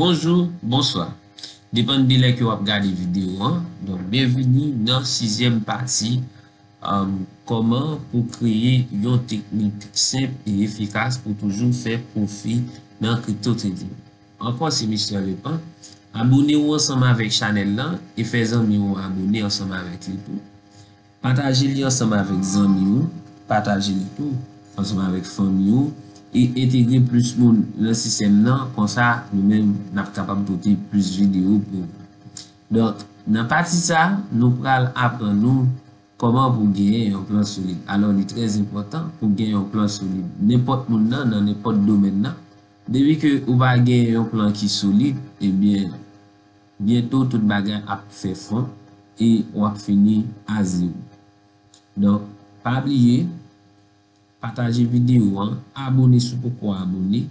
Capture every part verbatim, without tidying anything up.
Bonjou, bonswa. Depann de lè ke w ap gade videyo an. Donk, byenvini nan sizyèm pati, um, kòman pou kreye yon teknik senp e efikas pou toujou fè pwofi nan crypto trading. Ankò, se Mister Lepan. Abone w ansanm avèk chanèl lan e fè zanmi w abone ansanm avèk li tou. Pataje li ansanm avèk zanmi w, pataje li tou ansanm avèk fanmi w, e entegre plis moun nan sistèm nan, konsa nou menm n ap kapab pote plis videyo pou ou. Donk, nan pati sa, nou pral aprann nou kòman pou genyen yon plan solid. Alò, li trè enpòtan pou gen yon plan solid. Nenpòt moun nan, nan nenpòt domèn nan, depi ke ou pa gen yon plan ki solid, ebyen, byento tout bagay ap fè fon e w ap fini a zewo. Donk, pa bliye, pataje videyo an, abone si w poko abone,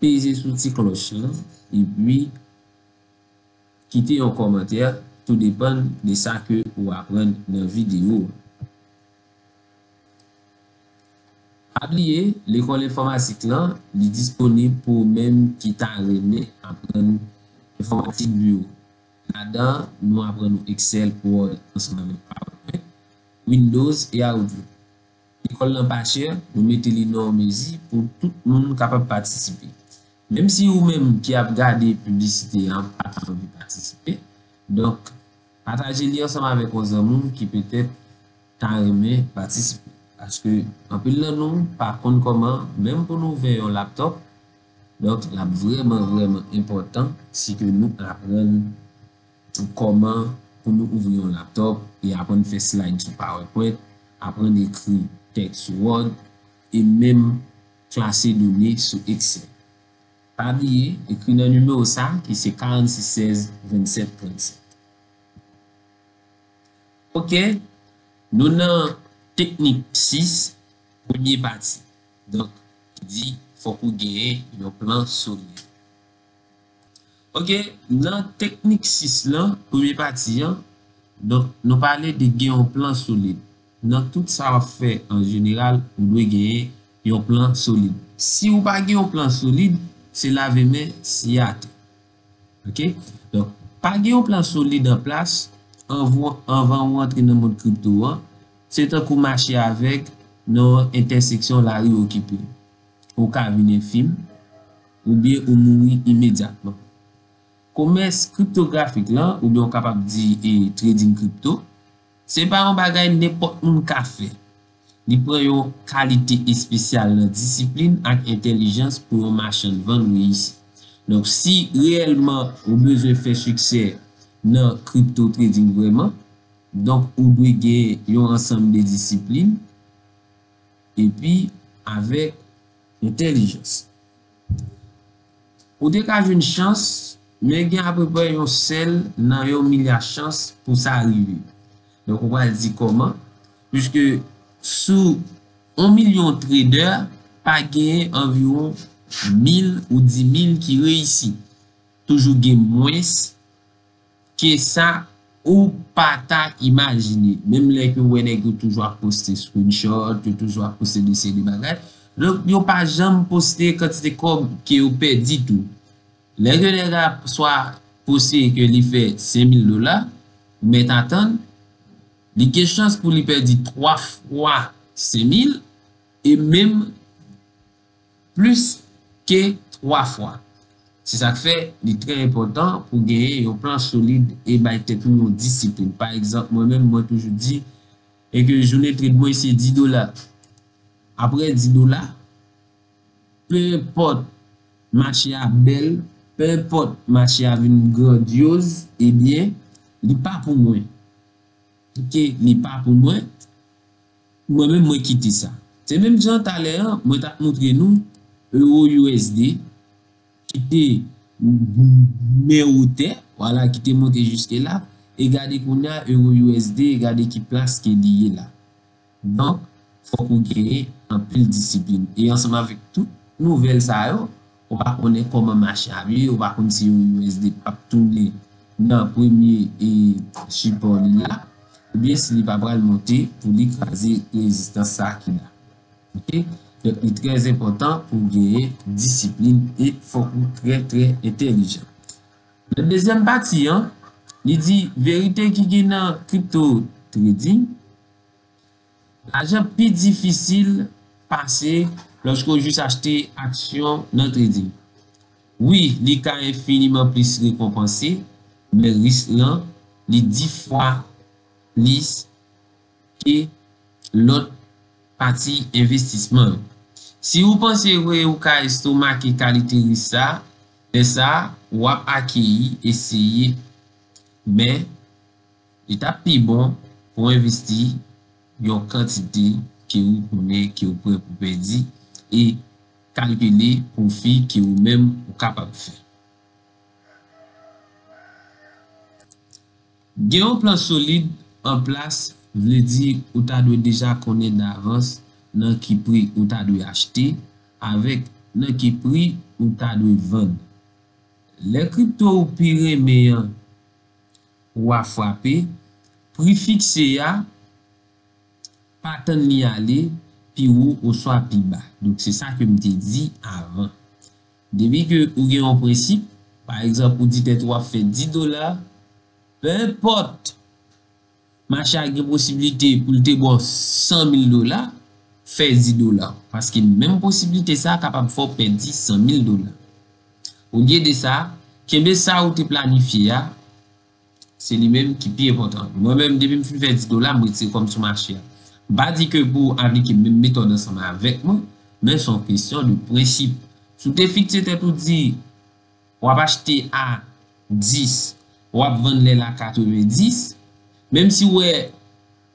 peze sou ti klòch lan, epi kite yon kòmantè, tou depann de sa ke ou aprann nan videyo an. Pa bliye, lekòl enfòmatik lan, li disponib pou ou menm ki ta renmen aprann enfòmatik biwo. Ladan, nou aprann ou Excel, Word, ansanm avèk PowerPoint, Windows e Outlook. Lekòl lan pa chè, nou mete li nan yon mezi pou tout moun kapab patisipe. Menm si ou menm ki ap gade piblisite an pa ta anvi patisipe, donk, pataje li ansanm avèk yon zanmi w ki petèt ta renmen patisipe. Paske anpil nan nou pa konn kòman, menm pou nou ouvè yon laptòp, donk, l ap vrèman, vrèman enpòtan si ke nou aprann kòman pou nou ouvri yon laptòp e aprann fè slide sou PowerPoint, aprann ekri tèks sou Word, e menm klase done sou Excel. Pa bliye, ekri nan nimewo sa ki se karannsis sèz vennsèt trannsenk. Oke, nou nan teknik sis, premye pati. Donk, ki di fòk ou genyen yon plan solid. Oke, nan teknik sis lan, premye pati an, donk, nou pale de gen yon plan solid. Nan tout sa w ap fè an jeneral, ou dwe genyen yon plan solid. Si ou pa gen yon plan solid, se lave men siye atè. Oke? Donk, pa gen yon plan solid an plas anvan, anvan ou antre nan mond kripto an, se tankou mache avèg nan yon entèseksyon lari okipe. Ou ka vin enfim, oubyen ou mouri imedyatman. Komès kriptografik lan, oubyen ou kapab di, e, trading kripto, se pa yon bagay nenpòt moun ka fè. Li pran yon kalite espesyal nan disiplin ak entèlijans pou yon machann vann reyisi. Donk, si reyèlman ou bezwen fè siksè nan kripto trading vrèman, donk ou dwe gen yon ansanm de disiplin, epi avèk entèlijans. Ou te ka jwenn chans, men gen apeprè yon sèl nan yon milya chans pou sa rive. Donk, ou pral di kòman? Piske sou yon milyon trader, pa genyen anviwon mil ou di mil ki reyisi. Toujou gen mwens ke sa ou pa ta imajine. Menm lè ke w wè nèg yo toujou ap poste screenshot, yo toujou ap poste de seri de bagay. Donk, yo pa janm poste kantite kòb ke yo pèdi tou. Lè ke nèg la swa poste ke li fè senk mil dola, ou mèt atann, li gen chans pou li pèdi twa fwa senk mil, e menm plis ke twa fwa. Se sa k fè li trè enpòtan pou genyen yon plan solid e bay tèt ou yon disiplin. Pa egzanp, mwen menm, mwen toujou di, e ke jounen trade mwen se dis dola. Apre dis dola, pe enpòt mache a bèl, pe enpòt mache a vin grandyoz, ebyen, li pa pou mwen. Oke, li pa pou mwen. Mwen menm, mwen kite sa. Se menm jan talè an, mwen t ap montre nou euro U S D ki te men wotè, vwala, ki te monte jiske la, e gade kounye a euro U S D, e gade ki plas ke li ye la. Donk, fòk ou genyen anpil disiplin. E ansanm avèk tout nouvèl sa yo, ou pa konnen kòman mache ap ye, ou pa konn si euro U S D p ap tounen nan premye, e, sipò li la, oubyen si li pa pral monte pou li kraze rezistans sa ki la. Oke? Donk, li trè enpòtan pou w genyen disiplin e fòk ou trè, trè entèlijan. Nan dezyèm pati an, li di verite ki gen nan crypto trading, lajan pi difisil pase lòske w jis achte aksyon nan trading. Wi, li ka enfiniman plis rekonpanse, men risk lan, li dis fwa plis ke lòt pati envestisman yo. Si ou panse vre ou ka estomake kalite risk sa, lè sa, w ap akeyi eseye, men li t ap pi bon pou w envesti yon kantite ke ou konnen ke ou prè pou pèdi e kalkile pwofi ke ou menm ou kapab fè. Gen yon plan solid an plas vle di ou ta dwe deja konnen davans nan ki pri ou ta dwe achte avèk nan ki pri ou ta dwe vann. Lè kripto ou pi renmen an ou a frape, pri fikse a, pa tann li ale pi wo oswa pi ba. Donk, se sa ke m te di avan. Depi ke ou gen yon prensip, pa egzanp, ou di tèt ou w ap fè dis dola, pe enpòt, mache a gen posiblite pou l te ba w san mil dola, fè dis dola. Paske menm posiblite sa a kapab fè w pèdi san mil dola. Olye de sa, kenbe sa ou te planifye a, se li menm ki pi enpòtan. Mwen menm, depi m fin fè dis dola, m retire kò m sou mache a. M pa di ke pou w aplike menm metòd ansanm avèk mwen, men se yon kesyon de prensip. Si w te fikse tèt ou di, w ap achte a dis, w ap vann lè l a katrevendis, menm si w wè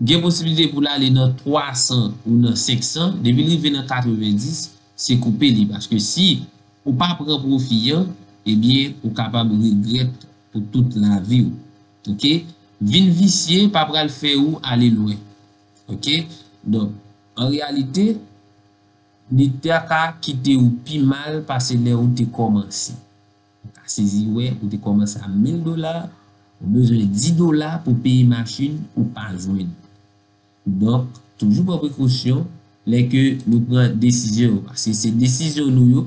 gen posiblite pou l ale nan twa san ou nan senk san, depi l rive nan katrevendis, se koupe li. Paske si ou pa pran pwofi an, ebyen, ou kapab regrèt pou tout lavi w. Oke? Vin visye pa pral fè ou ale lwen. Oke? Donk, an reyalite, li ta ka kite w pi mal pase lè ou te kòmanse. Ou ka sezi wè ou te kòmanse a mil dola, ou bezwen dis dola pou peye machin ou pa jwenn. Donk, toujou pran prekosyon lè ke nou pran desizyon yo, paske se desizyon nou yo,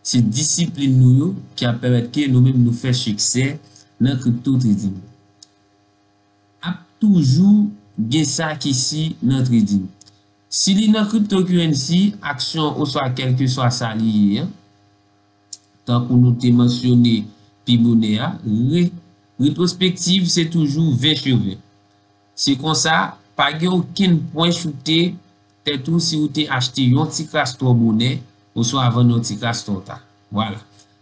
se disiplin nou yo ki ap pèmèt ke nou menm nou fè siksè nan crypto trading. Ap toujou gen sa ki si nan trading. Si li nan cryptocurrency, aksyon oswa kèlkeswa sa li ye an, tankou nou te mansyone pi bonè a, re, retwospektiv se toujou ven sou ven. Se konsa, pa gen okenn pwen choute tèt ou si ou te achte yon ti kras twò bonè oswa vann yon ti kras twò ta. Vwala.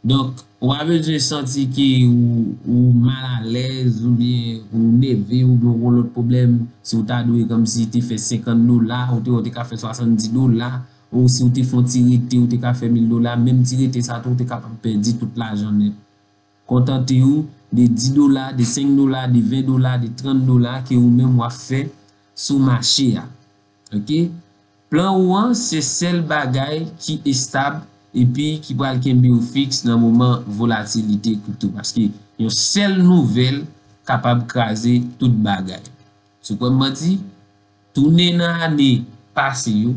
Donk, ou pa bezwen santi ke ou, ou malalèz oubyen ou nève oubyen ou gon lòt pwoblèm. Si ou ta dwe kòmsi te fè senkant dola, ou te wè ou te ka fè swasanndis dola, ou si ou te fè yon ti rete, ou te ka fè mil dola, menm ti rete sa tou, ou te kapab pèdi tout lajan nèt. Kontante ou de dis dola, de senk dola, de ven dola, de trant dola ke ou menm w ap fè sou mache a. Oke? Plan ou an se sèl bagay ki estab epi ki pral kenbe ou fiks nan moman volatilite kripto, paske yon sèl nouvèl kapab kraze tout bagay. Se kwè m manti? Tounen nan ane pase yo,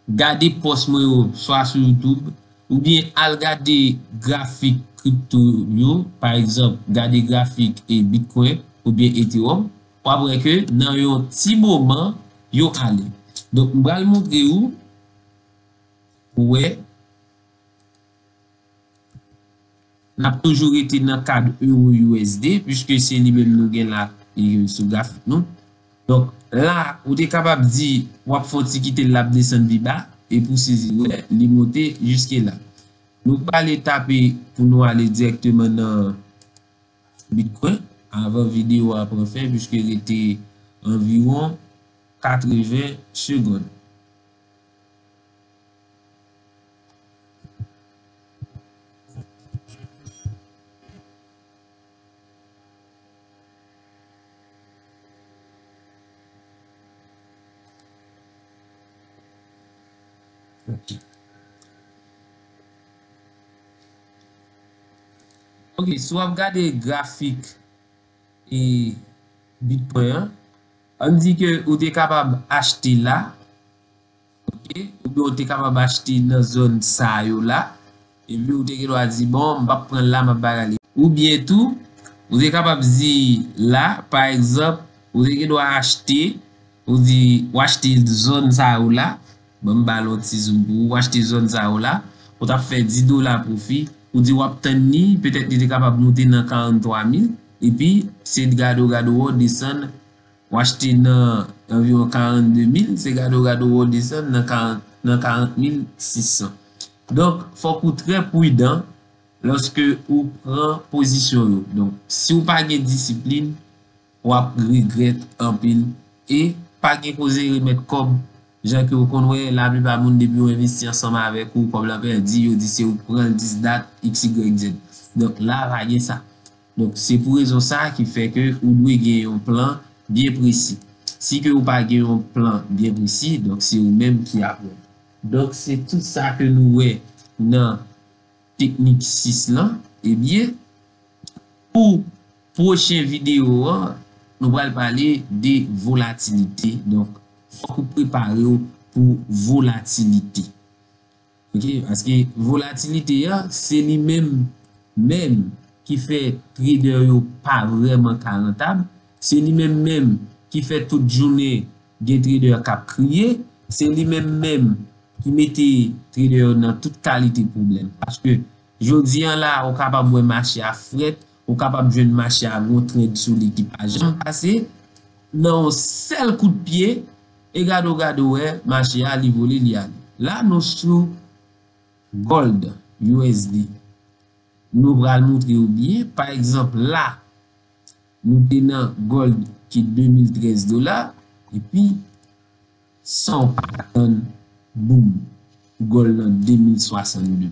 gade pòs mwen yo swa sou YouTube, oubyen al gade grafik kripto yo, pa egzanp, gade grafik e Bitcoin oubyen Ethereum, w ap wè ke nan yon ti moman, yo ale. Donk, m pral montre ou pou wè. N ap toujou rete nan kad euro U S D, piske se li menm nou gen la, e, sou grafik nou. Donk, la, ou te kapab di, w ap fè yon ti kite l, l ap desann pi ba, epi w sezi wè, li monte jiske la. Nou prale tape pou nou ale dirèkteman nan Bitcoin, avan videyo a pran fen, piske rete anviwon katreven segonn. Ok. Ok, si w ap gade grafik e Bitcoin an, ann di ke ou te kapab achte la, ok, Oubyen ou te kapab achte nan zòn sa yo la, epi ou te gen dwa di, bon, m p ap pran l la, m ap bagay li. Oubyen tou, ou te kapab di la, pa egzanp, ou te gen dwa achte, ou di, w achte zòn sa yo la, ban m ba l yon ti zoom pou ou, w achte zòn sa yo la, ou t ap fè dis dola pwofi, ou di w ap tann li, petèt li te kapab moute nan karant twa mil, epi se gade w gade w desann, w achte nan anviwon karant de mil, se gade w gade w desann nan karant, nan karant mil sis san. Donk, fòk ou trè pridan lòske ou pran pozisyon yo. Donk, si w pa gen disiplin, w ap regrèt anpil. E pa gen koze remèt kòb, jan ke w konn wè, laplipa moun depi yo envesti ansanm avèk ou, kòb la pèdi, yo di se ou k pran l, dis dat, iks, igrèk, zèd. Donk, la, pa gen sa. Donk, se pou rezon sa ki fè ke ou dwe gen yon plan byen presi. Si ke ou pa gen yon plan byen presi, donk, se ou menm ki ap pèdi. Donk, se tout sa ke nou wè nan teknik sis lan. Ebyen, pou pwochen videyo an, nou pral pale de volatilite. Donk, fòk ou prepare w pou volatilite. Ok, paske volatilite a, se li menm, menm ki fè trader yo pa vrèman ka rantab. Se li menm, menm ki fè tout jounen gen trader k ap kriye. Se li menm, menm ki mete trader yo nan tout kalite pwoblèm. Paske jodi an la, ou kapab wè mache a frèt, ou kapab jwenn mache a gon trend sou li ki pa janm pase, nan yon sèl kout pye, e gade w gade w wè, mache a, li vole, li ale. La, nou sou gold, U S D. Nou pral montre w byen. Pa egzanp, la, nou te nan gold ki de mil trèz dola, epi san w pa atann, boum, gold lan de mil swasannde.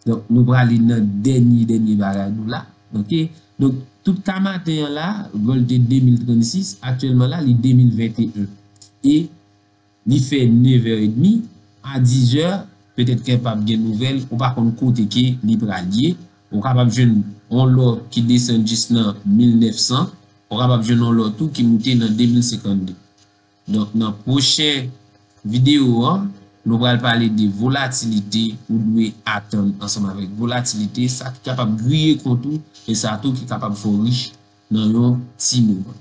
Donk, nou prale nan dènye, dènye bagay nou la. Ok? Donk, tout ka maten an la, gold te de mil trannsis, aktyèlman la, li de mil venteyen. E li fè nevè edmi, a dizè, petèt ke p ap gen nouvèl, ou pa konn kote ke li pral ye. Ou kapab jwenn yon lò ki desann jis nan mil nèf san, ou kapab jwenn yon lò tou ki moute nan de mil senkannde. Donk, nan pwochen videyo an, nou pral pale de volatilite ou dwe atann ansanm avèk volatilite, sa ki kapab griye kont ou, e sa tou ki kapab fè w rich nan yon ti moman.